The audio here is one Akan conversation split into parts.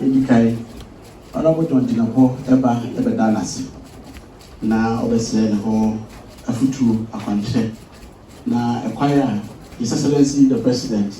Ɛdi kan, Honourable John Jinapor ɛba ɛbɛda n'ase na ɔbɛsrɛ ne hɔ afotuo, akwankyerɛ na ɛkwan a His Excellency the President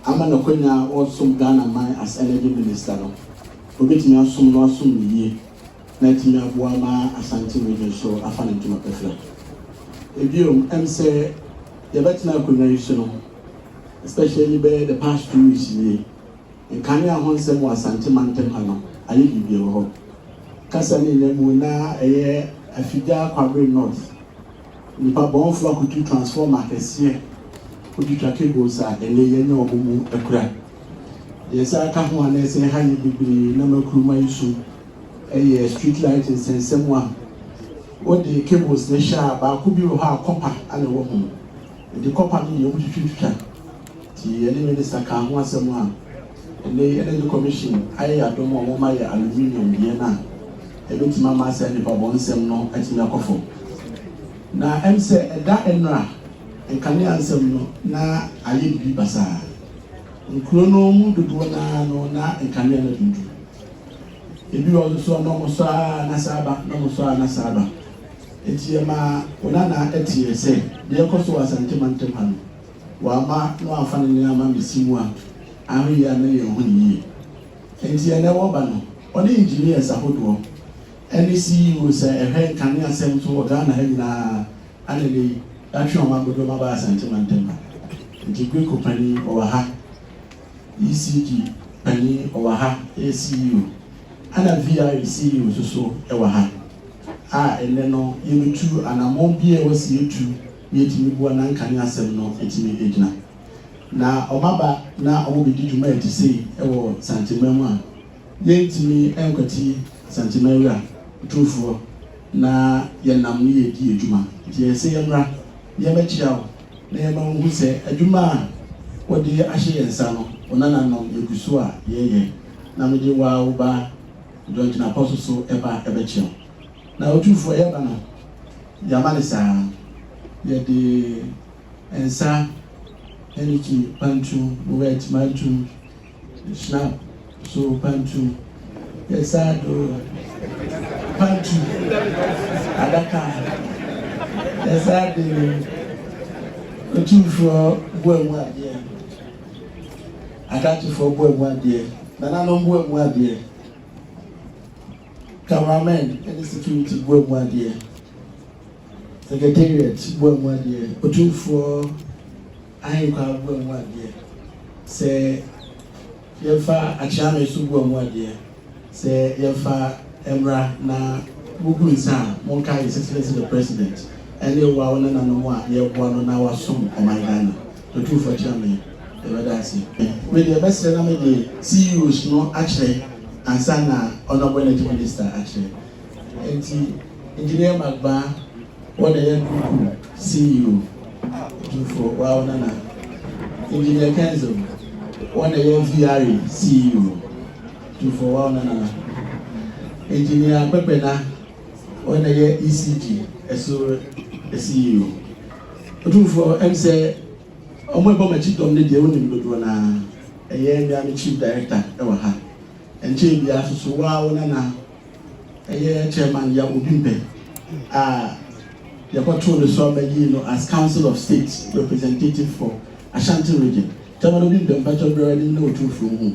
ama n'akwanya wɔsom Ghana man as Energy Minister no, obetumi asom no asom no yie na atumi aboa ma Ashanti Region so afa ne ntoma pɛfrɛ. Ebiom, sɛ yɛbɛtena akonnwa yi so no, especially bɛyɛ the past 2 weeks nie, nkanea ho nsɛm wɔ Asante mantam ha no ayɛ biribi wɔ hɔ. Kasa ne nyɛ mu na ɛyɛ Afigya Kwabre North, nipa bɔnfo akotu transformer kɛseɛ otwitwa cables a ɛnɛ yɛnyɛ wɔn mu akura. Yɛsa aka ho a na ɛsɛ ha yɛ bebree na makuruma yi so ɛyɛ street light nsɛnsɛm a wɔde cables ne hyɛ a baako bi wɔ hɔ a copper ana ɛwɔ ho, nti copper no yɛ wɔn twitwitwa. Nti yɛne minister ka ho asɛm a ɛnɛ Energy Commission ayɛ adom a wɔn ayɛ aluminium deɛ no a ɛbɛtumi ama asɛ nipa bɔ nsɛm no atumi akɔ fam. Na sɛ ɛda nnora nkanea nsɛm no na ayɛ bibi basaa, nkuro no mu dodoɔ naa no na nkanea no dundu. Ebi wɔ nso na ɔmo sɔ a na saa ba, na ɔmo sɔ a na saa ba. Eti ɛma wɔn nana ɛteɛ sɛ deɛ ɛkɔ so wɔ Asante mantam ha no, wama na wafa ne nneɛma mesi mu a ahoyie a na yɛn ho ne yie. Nti ɛnɛ wɔba no, ɔne engineers ahodoɔ ɛne CEO sɛ ɛhwɛ nkanea asɛm so wɔ Ghana ha nyinaa ana ne yɛatwe wɔn agodo ma ba Asante mantam ha. Nti GRIDCo panin ɔwɔ ha, ECG panin ɔwɔ ha, ɛyɛ CEO, ana VRA CEO nso so ɛwɔ ha a ɛnɛ no yɛbɛtu anammɔn bi a ɛwɔ si yɛtu na yɛtumi bua na nkanea asɛm no ɛtumi gyina. Na ɔmaba na ɔmo bɛdi dwuma a ɛte sei ɛwɔ Santeman mu a yɛntumi nkwati Santeman wura Otumfoɔ na yɛnam ne yɛdi adwuma. Nti yɛsɛ yɛmmra yɛbɛkyia wo na yɛma wo hu sɛ adwuma a wɔde ahyɛ yɛn nsa no, wo nananom yɛgu so a yɛyɛ. Na mede wo a wo ba John Jinapor so so ɛba ɛbɛkyia wo. Na Otumfoɔ, yɛba no yɛama ne saa, yɛde nsa Heineken pantu, Moet mantu, schnapps so pantu, yɛsa do pantu adaka, yɛsa de Otumfoɔ boa mu adeɛ, akrakyefoɔ boa mu adeɛ, nananom boa mu adeɛ, cameramen ne security boa mu adeɛ, secretariat boa mu adeɛ, Otumfoɔ ahenkwa boa mu adeɛ, sɛ yɛmfa akyeame so boa mu adeɛ, sɛ yɛmfa mmra na mugu nsa a monka His Excellency the President ɛne wo a wo nananom a yɛboa no na wasom ɔman Ghana. Otumfoɔ kyeame, yɛbɛda ase. Mede yɛbɛsrɛ na mede CEOs no akyerɛ ansa na Honourable Energy Minister akyerɛ. Nti Engineer Magba, wɔn na yɛ GRIDCo CEO. Otumfoɔ wa wo nana. Engineer Kenzo, wɔn na yɛ VRA CEO. Otumfoɔ wa wo nana. Engineer Pepena, wɔn na yɛ ECG ɛso CEO. Otumfoɔ, sɛ ɔmo ɛbɔ m'akyi dɔm ne deɛ wonim dodoɔ naa, ɛyɛ mmea me chief director ɛwɔ ha. Nkyɛn biara soso waa wo nana ɛyɛ Chairman Yaw Obimpeh a yɛkɔtoo ne so abɛyi no as Council of State representative for Ashanti Region. Chairman Obimpeh, mpakyɛw brɛ anim na Otumfoɔ hu.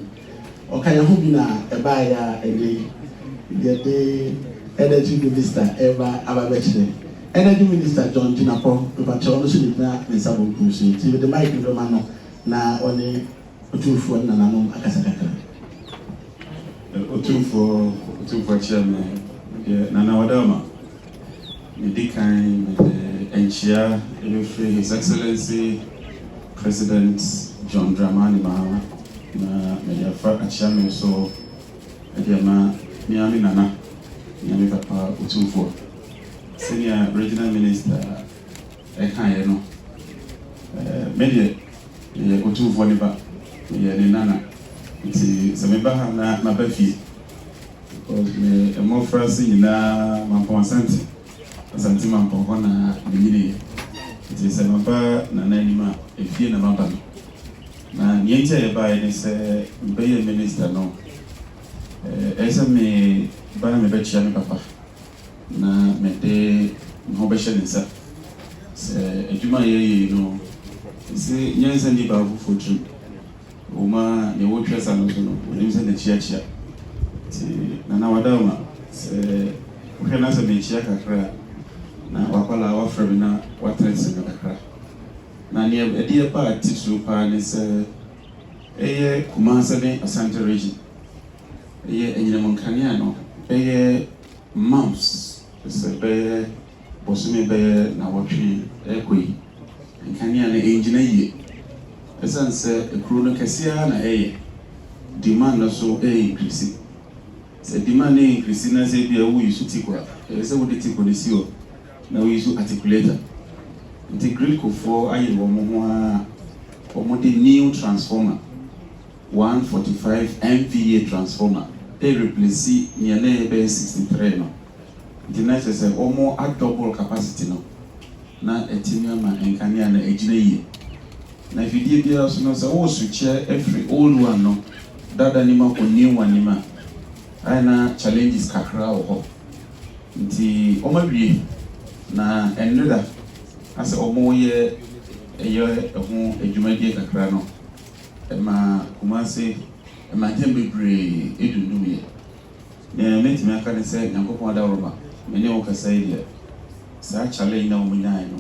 Ɔka yɛn ho bi na ɛbaeɛ a ɛde yɛde Energy Minister ɛba aba bɛkyerɛ. Energy Minister John Jinapor, mpakyɛw, ɔno nso de gyina ne nsa bonkum so, nti mede mic no bɛma no na ɔne Otumfoɔ ne nananom akasa kakra. Otumfoɔ, Otumfoɔ kyerɛ me deɛ Nana Wadama. Medi kan mede nkyia ɛbɛfiri His Excellency President John Dramani Mahama na mede afa akyia me so ɛde ama mea me nana, mea me papa Otumfoɔ. Sɛnea Regional Minister ɛkaeɛ no, me deɛ meyɛ Otumfoɔ ne ba, meyɛ ne nana, nti sɛ meba ha na maba fie because me mmɔfra se nyinaa Mampɔn Asante, Asante Mampɔn hɔ na menyiniiɛ. Nti sɛ maba nana anim a, efie na maba no. Na nea nti a yɛbaeɛ ne sɛ mbɛyɛ minister no. Ɛyɛ sɛ me ba na mebɛkyia me papa na mede me ho bɛhyɛ ne nsa sɛ adwuma a yɛyɛ yi no, sɛ nyansa nni baakofoɔ tirim. Ɛwom ara nea ɔretwa sa no nso no, onim sɛ n'akyi akyia. Nti Nana Wadaoma, sɛ wohwɛ na sɛ mekyia kakra a, na w'akwadaa wafrɛ me na watenetene me kakra. Na nea ɛde ɛbaa titiriw paa ne sɛ ɛyɛ Kumase ne Asante Region. Ɛyɛ anyinam nkanea no bɛyɛ months, sɛ bɛyɛ bosome bɛyɛ nawɔtwe ɛrekɔ yi, nkanea no ɛngyina yie. Ɛsiane sɛ ekuro no kɛseɛ ara na ɛyɛ, demand no so ɛyɛ increase. Sɛ demand no increase na sɛ ebi a woyi so tiko a, ɛyɛ sɛ wode tiko no si hɔ na woyi so articulator. Nti GRIDCofoɔ ayɛ wɔn ho ara, wɔde new transformer, 145 MVA transformer, ɛ replace nea na ɛyɛ bɛyɛ 63 no. Nti na kyerɛ sɛ wɔn adouble capacity no na ɛtumi ama nkanea no agyina yie. Na afidie biara so no, sɛ wɔresokyɛ afiri old one no dada nim akɔ new one nim a, ayɛ na challenges kakra wɔ hɔ. Nti wɔn awie na ɛnneda asɛ wɔn yɛ ɛyɛ ɛho adwumadie kakra no, ɛma Kumase mmantam bebree edundum yɛ. Nea mɛtumi aka ne sɛ Nyankopɔn adaworoma, me ne wo kasa yi deɛ, saa challenge na wɔn nyae no,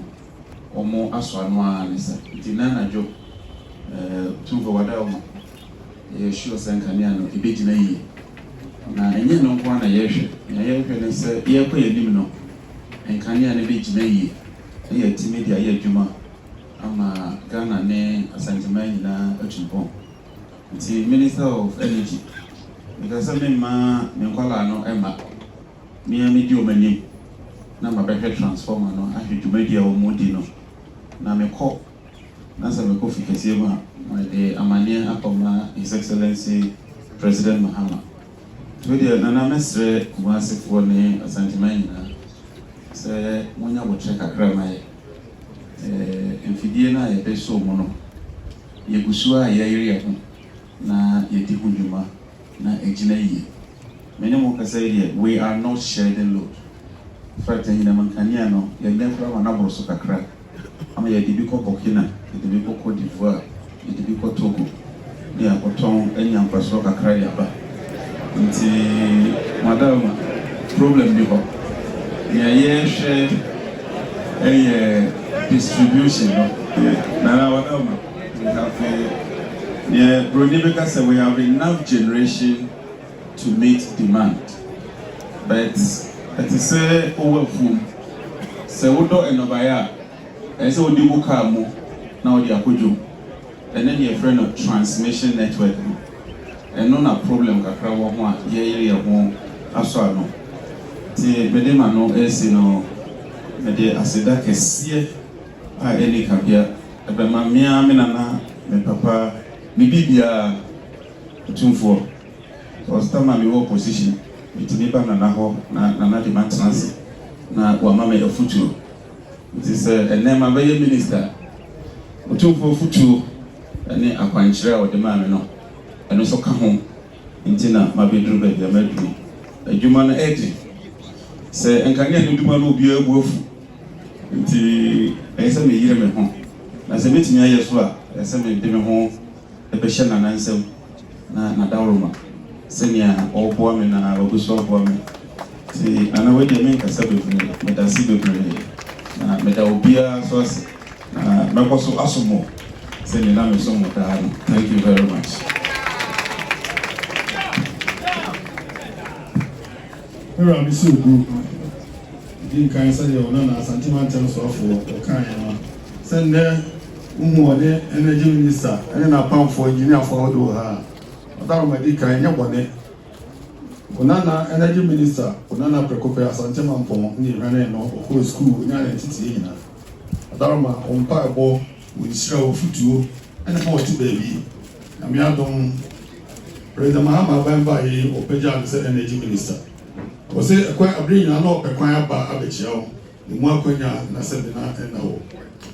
wɔn asɔ ano ara ne sa. Nti na anadwo Tumfo wadaworoma, yɛ sure sɛ nkanea no ebɛgyina yie. Na ɛnyɛ no nko ara na yɛrehwɛ. Nea yɛrehwɛ ne sɛ yɛrekɔ yɛn anim no, nkanea no bɛgyina yie na yɛatumi de ayɛ adwuma ama Ghana ne Asanteman nyinaa atu mpɔn. Nti Minister of Energy, meka sɛ memma me nkwadaa no mma mmea medi wɔn anim na mabɛhwɛ transformer no, ahwɛ dwumadi a wɔn di no, na mekɔ na sɛ mekɔ fi kɛseɛ mu a, mede amanneɛ akɔma His Excellency President Mahama. Nti deɛ Nana, mɛsrɛ Kumasefoɔ ne Asanteman nyinaa sɛ monya abotire kakra ma yɛ mfidie no a yɛde so mu no, yɛgu so a yɛyere yɛn ho na yɛdi ho dwuma na ɛgyina yie. Me ne mo kasa yi deɛ, we are not shedding load. In fact, anyinam nkanea no, yɛnyɛ koraa ma n'aboro so kakra ama yɛde bi kɔ Burkina, yɛde bi kɔ Cote d'Ivoire, yɛde bi kɔ Togo ne yɛakɔtɔn anya mfasoɔ kakra de aba. Nti madam, problem ni hɔ. Nea yɛrehwɛ ɛyɛ distribution no. Nana wadama, we have a, nea Broni bɛka sɛ we have enough generation to meet demand, but ɛte sɛ wowɔ afuom, sɛ wodɔ nnɔbaeɛ a, ɛyɛ sɛ wode gu kaa mu na wode akɔ dwom. Ɛne ne yɛfrɛ no transmission network no. Ɛno na problem kakra wɔ ho a yɛyere yɛn ho asɔ ano. Nti mede ma no esi no, mede aseda kɛseɛ a ɛni kabea ɛbɛma mmea, me nana, me papa, me biribiara, Otumfoɔ. Ɔsitama mi wɔ position, metumi ba Nana hɔ na Nana de ma tena ase na wama me afutuo. Nti sɛ ɛnɛ ma bɛyɛ minister, Otumfoɔ afutuo ne akwankyerɛ a ɔde maa me no, ɛno nso ka ho nti na mabɛduru baabi a maduru. Adwuma no ɛden sɛ nkanea no duma no, obiara bu afu. Nti ɛyɛ sɛ meyere me ho, na sɛ mɛtumi ayɛ so a, ɛyɛ sɛ mede me ho ɛbɛhyɛ Nana nsam na n'adaworoma sɛnea ɔreboa me na wagu so aboa me. Nti Nana, wei deɛ menkasa bebree, meda ase bebree na meda obiara so ase na mɛkɔ so asom mo sɛnea na mesom mo daa no. Thank you very much. Mewura mi si ogu di nkan sɛdeɛ ɔno na Asante mantam soafoɔ ɔkaeɛ no, sɛ nnɛ wohu ɔne Energy Minister ɛne n'apamfoɔ engineerfoɔ ahodoɔ wɔ ha a, ɔdaroma di kan nyɛ bɔne. Onana Energy Minister, Onana prɛko pɛ Asante Mampɔn ne ehwane no, ɔkɔɔ sukuu, onyaa ne nteteɛ nyinaa. Ɔdaroma ɔmpa ɛbɔ wɔ nhyira wɔ futuo ɛne ma ɔte baabi. Nyame adom, President Mahama aban baa yi, ɔpagyaa no sɛ Energy Minister. Ɔsɛ ɛkwan abere nyinaa na ɔpɛ kwan aba abɛkyia wo emu akwanya na sɛbi na ɛna hɔ.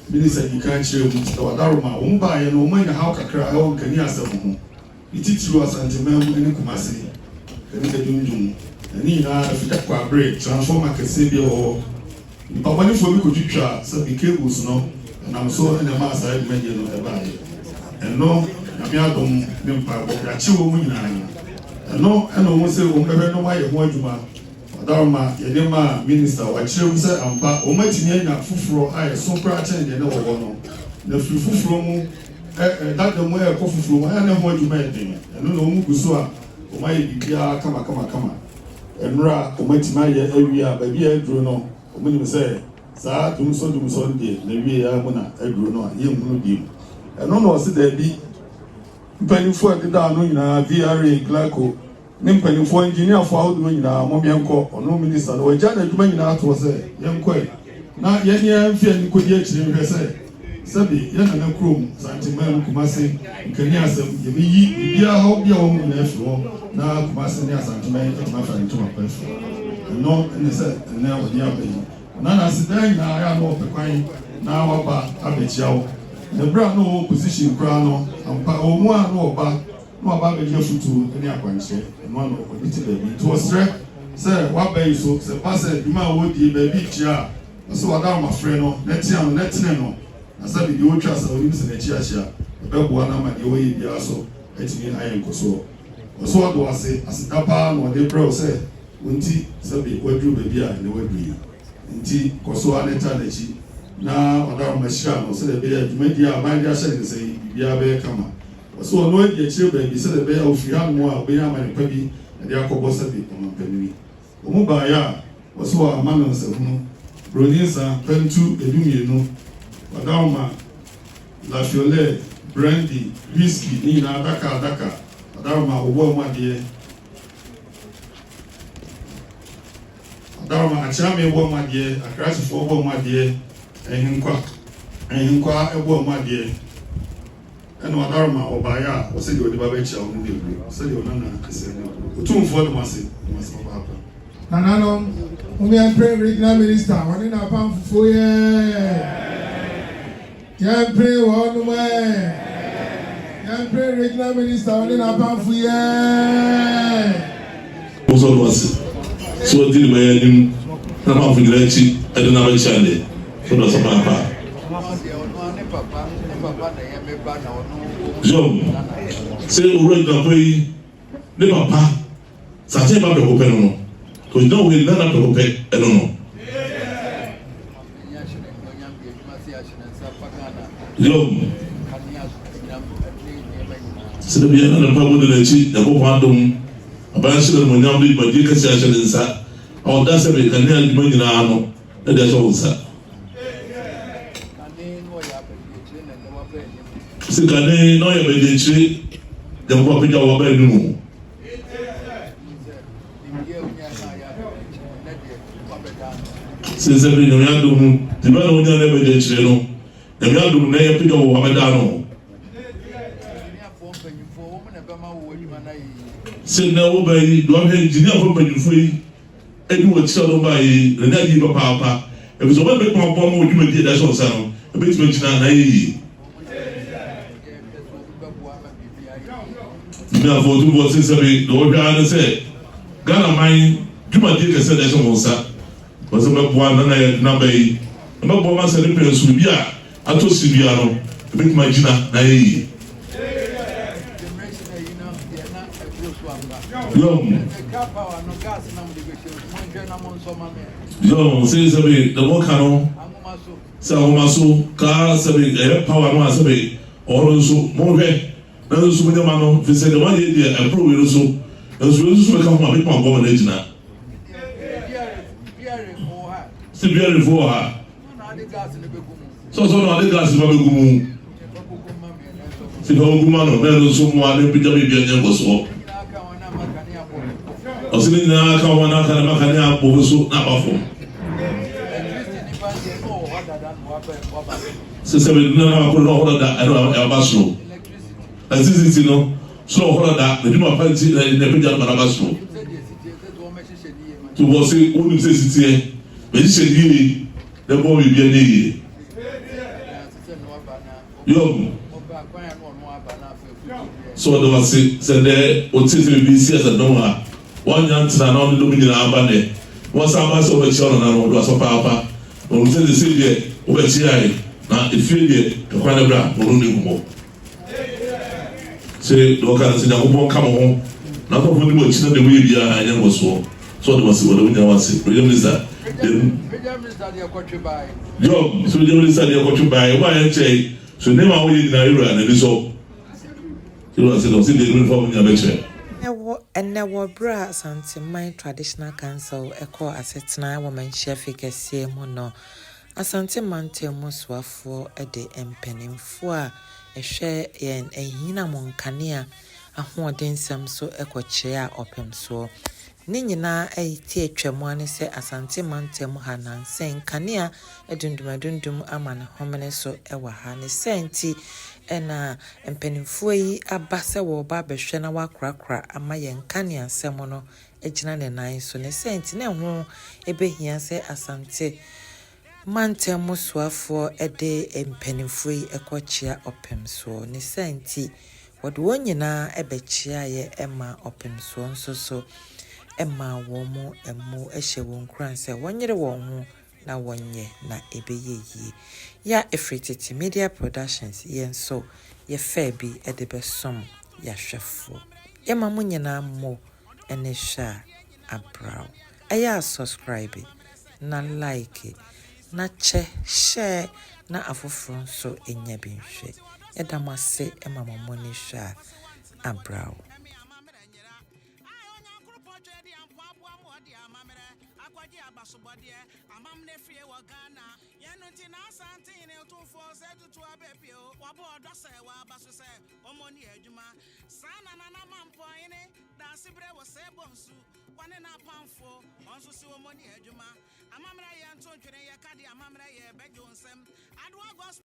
Minister di kan kyerɛ mu sɛ wadaroma wɔn baeɛ no, wɔn anya haw kakra ɛwɔ nkani asɛm ho, ne titiriw Asanteman mu ne Kumase. Ɛne adwumdwum. Na ne nyinaa afiri Kwabre transformer kɛseɛ bi a ɛwɔ hɔ. Nnipa bɔnefoɔ bi kɔtwitwaa sɛbe cables no, ɛnam so na ɛmaa saa dwumadie no baeɛ. Ɛno, Nyame adom ne mpaebɔ, yɛakye wɔn nyinaa. Ɛno na wɔn se wɔn bɛhwɛ na wɔayɛ ho adwuma. Ɔdaroma yɛde maa Minister, wakyerɛ mu sɛ ampa wɔn atumi anya foforɔ a ɛso koraa kyɛn deɛ na ɛwɔ hɔ no. Na firi foforɔ mu, ɛ, ɛ, dada mu ɛrekɔ foforɔ mu, ɛyɛ a na ɛho adwuma yɛ den. Ɛno na wɔn gu so a wɔayɛ biribiara kamakamakama. Mmerɛ a wɔatumi ayɛ awie a baabi a aduro no, wɔnim sɛ saa dumsɔ dumsɔ no deɛ n'awieɛ ara mu na aduro no a yɛnhunu bio. Ɛno na ɔse daabi, mpanimfoɔ a ɛdeda ano nyinaa, VRA, Glaco, ne mpanimfoɔ, engineerfoɔ ahodoɔ nyinaa, mom yɛnkɔ. Ɔno minister no, wagya n'adwuma nyinaa atoɔ sɛ yɛnkɔɛ na yɛne yɛn mfe ani nkɔdi akyire nhwɛ sɛ sɛbe yɛn nana kurom, Santeman, Kumase, Nkanea asɛm, yɛbɛyi biribiara haw bi a ɛwɔ mu nyinaa afiri hɔ na Kumase ne Asanteman atumi afa ne ntoma pa afiri hɔ. Ɛno ne sɛ ɛnnɛ ɔde aba yi. Nana ase daa nyinaa ɛyɛ a na ɔpɛ kwan na waba abɛkyia wo. Na berɛ a na ɔwɔ opposition koraa no, ampa ɛwɔ mu a na ɔba na waba abɛgye afotuo ne akwankyerɛ. Ɛno ara na ɔde te baabi. Nti ɔsrɛ sɛ waba yi so, sɛ ɛba sɛ dwuma a ɔredie baabi rekyia a, ɔsɛ wada frɛ no na tea no na tene no. Na sɛbe deɛ ɔretwa asa ɔnim sɛ n'akyi akyea, ɛbɛboa no ama deɛ ɔreyɛ biara so atumi ayɛ nkɔsoɔ. Ɔsɛ ɔda wo ase, aseda paa na ɔde brɛ wo sɛ wo nti sɛbe woaduru baabi a ɛnnɛ woaduru yi. Nti kɔ so ara ne taa n'akyi na ɔda wo hyira no sɛdeɛ ɛbɛyɛ a dwumadie a aban de ahyɛ ne nsa yi biribiara bɛyɛ kama. Ɔsɛ ɔno adi akyire baabi sɛdeɛ ɛbɛyɛ a ɔfiri hanom a ɔbɛnya amane pa bi de akɔbɔ sɛbe ɔmanpanini. Wɔn baeɛ a, wɔse wɔama no nsahunu, broni nsa, pantu 12, ɔdawoma, lafiolɛ, brandy, whisky, ne nyinaa adaka adaka, ɔdawoma wɔbɔɔ mu adeɛ, ɔdawoma akyeame bɔɔ mu adeɛ, akrakyefoɔ bɔɔ mu adeɛ, ahenkwa, ahenkwaa bɔɔ mu adeɛ. Ɛna ɔdaroma ɔbaeɛ a ɔsɛ deɛ ɔde ba bɛkyia wo no ne aburo sɛdeɛ ɔnana ɛsɛ ne aburo. Otumfoɔ de mo ase, de mo ase papaapa. Nananom, mom yɛmpere Regional Minister ɔne n'apamfofoɔ yi ɛɛ. Yɛmpere wɔnom ɛɛ. Yɛmpere Regional Minister ɔne n'apamfo yi ɛɛ. Mosɔ no ase sɛ wadi ne man anim na n'apamfo nyinaa akyi de no abɛkyia nnɛ. So no ase paapa. Yom, sɛ Owura Gyinapɔ yi ne papa Sakyɛ ba prɛko pɛ no no, ogyina hɔ yi ne nana prɛko pɛ ɛno no. Yom, sɛ da biara na ne mpaebɔ di n'akyi, Nyankopɔn adom, aban ahyɛ no animuonyam de dwumadie kɛseɛ ahyɛ ne nsa, a ɔda sɛ kanea adwuma nyinaa ano de ahyɛ wo nsa. Sɛ kane na ɔyɛ abadiakyire, Nyankopɔn apagya wo aba anim. Sɛ sɛ bi Nyame adom, dibɛ na onya na abadiakyire no, Nyame adom na yɛpagya wo abɛda no. Sɛ na wo ba yi, deɛ ɔhwɛ engineerfoɔ mpanyinfoɔ yi, Ebi wɔ kyerɛw no bae yi, n'ani agye yiye papaapa, efisɛ ɔma bere kwan boa ma wo dwumadi a ɛda hyɛ wo nsa no betumi agyina na ayɛ yiye. Nuafo Otumfoɔ se sɛbe deɛ ɔhwɛ ara ne sɛ Ghana man dwumadie kɛseɛ na ɛhyɛ wɔn nsa. Wɔn sɛ bɛboa Nana Yadu n'aba yi na bɛboa ma sɛ ne pɛn so biribi a atɔ sin biara no ɛbɛtumi agyina na ayɛ yie. Yom. Yom sɛ sɛbe na wɔka no sɛ ahoma so kaa sɛbe ɛyɛ power no a sɛbe ɔhɔ no nso monhwɛ na nso monyɛ ma no fi sɛ deɛ moayɛ deɛ ɛboro wei no so nso wei nso bɛka ho a bɛtumi aboa ma no agyina. Sɛ biarefoɔ wɔ ha. Sɛ ɔsɛ ɔna ɔde gas ba bɛgu mu. Sɛ fa ogu ma no na ɛno nso mmoa ne mpagya biribi anyɛ nkɔsoɔ. Ɔsɛ ne nyinaa ka ho na aka ne ma kanea abɔ so na aba fam. Sɛ sɛ bɛduna na akoro na ɔhɔ dada ɛno ɛba soro. Electricity no soro ɔhɔ dada n'adwuma pa nti na ɛpagya no ma no aba soro. To wɔ se wonim sɛ si teɛ, bɛhyehyɛ no yie na ɛbɔ biribi anyɛ yie. Yob, sɛ ɔda wo ase sɛ dɛ wote sɛ biribi si asase no ho a. Wɔanya ntena na ɔne dɔm nyinaa aba nnɛ. Na wɔsan ba sɛ wɔbɛkyia wo nana no, wɔde w'aso paapa. Na wɔnim sɛ seesei deɛ wobɛkyeae, na efie deɛ pɛ kwan na bra na wɔne wo nni nkɔmmɔ. Se deɛ ɔka no sɛ Nyankopɔn nka mo ho na nkurɔfoɔ nni mo akyi na deɛ moyɛ biara nyɛ nkɔsoɔ. So ɔde mo ase, ɔde mo nyinaa mo ase. Region Minister, deɛ Job, so Region Minister deɛ kɔtwe baeɛ, wobaeɛ nkyɛe, so nneɛma a woyɛ nyinaa yɛwura n'ani sɔ. Yɛwura sɛ deɛ ɔse deɛ no fa mo nyinaa bɛkyerɛ. Ɛnnɛ wɔ berɛ a Asanteman Traditional Council kɔɔ asetena wɔ Manhyia Fi kɛseɛ mu no, Asante mantam mu soafoɔ de mpanimfoɔ a ɛhwɛ yɛn anyinam nkanea ahoɔdensɛm so kɔkyeaa ɔpemsoɔ. Ne nyinaa ti atwa mu ara ne sɛ Asante mantam ha nansa yi nkanea adundumadundum ama ne homene so wɔ ha. Ne saa nti na mpanimfoɔ yi aba sɛ wɔreba abɛhwɛ na wɔakorakora ama yɛn nkaneasɛm no agyina ne nan so. Ne saa nti, na ɛho bɛhia sɛ Asante mantam mu soafoɔ de mpanimfoɔ yi kɔkyea ɔpemsoɔ. Ne saa nti, wɔde wɔn nyinaa bɛkyeaeɛ maa ɔpemsoɔ nso so maa wɔn mmo hyɛɛ wɔn nkuran sɛ wɔnyere wɔn ho na wɔnyɛ na ɛbɛyɛ yie. Yɛ a ɛfiri Tete Media Productions yɛn nso yɛfaa bi de bɛsom yɛahwɛfoɔ. Yɛma mo nyinaa mmo ne hwɛ a abraw. Ɛyɛ a subscribe na like na kyɛ, share na afoforɔ nso nya bi nhwɛ. Yɛda mo ase ma mo mo ani hwɛ a abraw. Dasebrɛ wɔ sɛ bonsu wɔne n'apamfo wɔn nso si wɔn ni adwuma amammerɛ yɛ nto ntwene yɛ kade amammerɛ yɛ bɛgye nsɛm adoa gospel.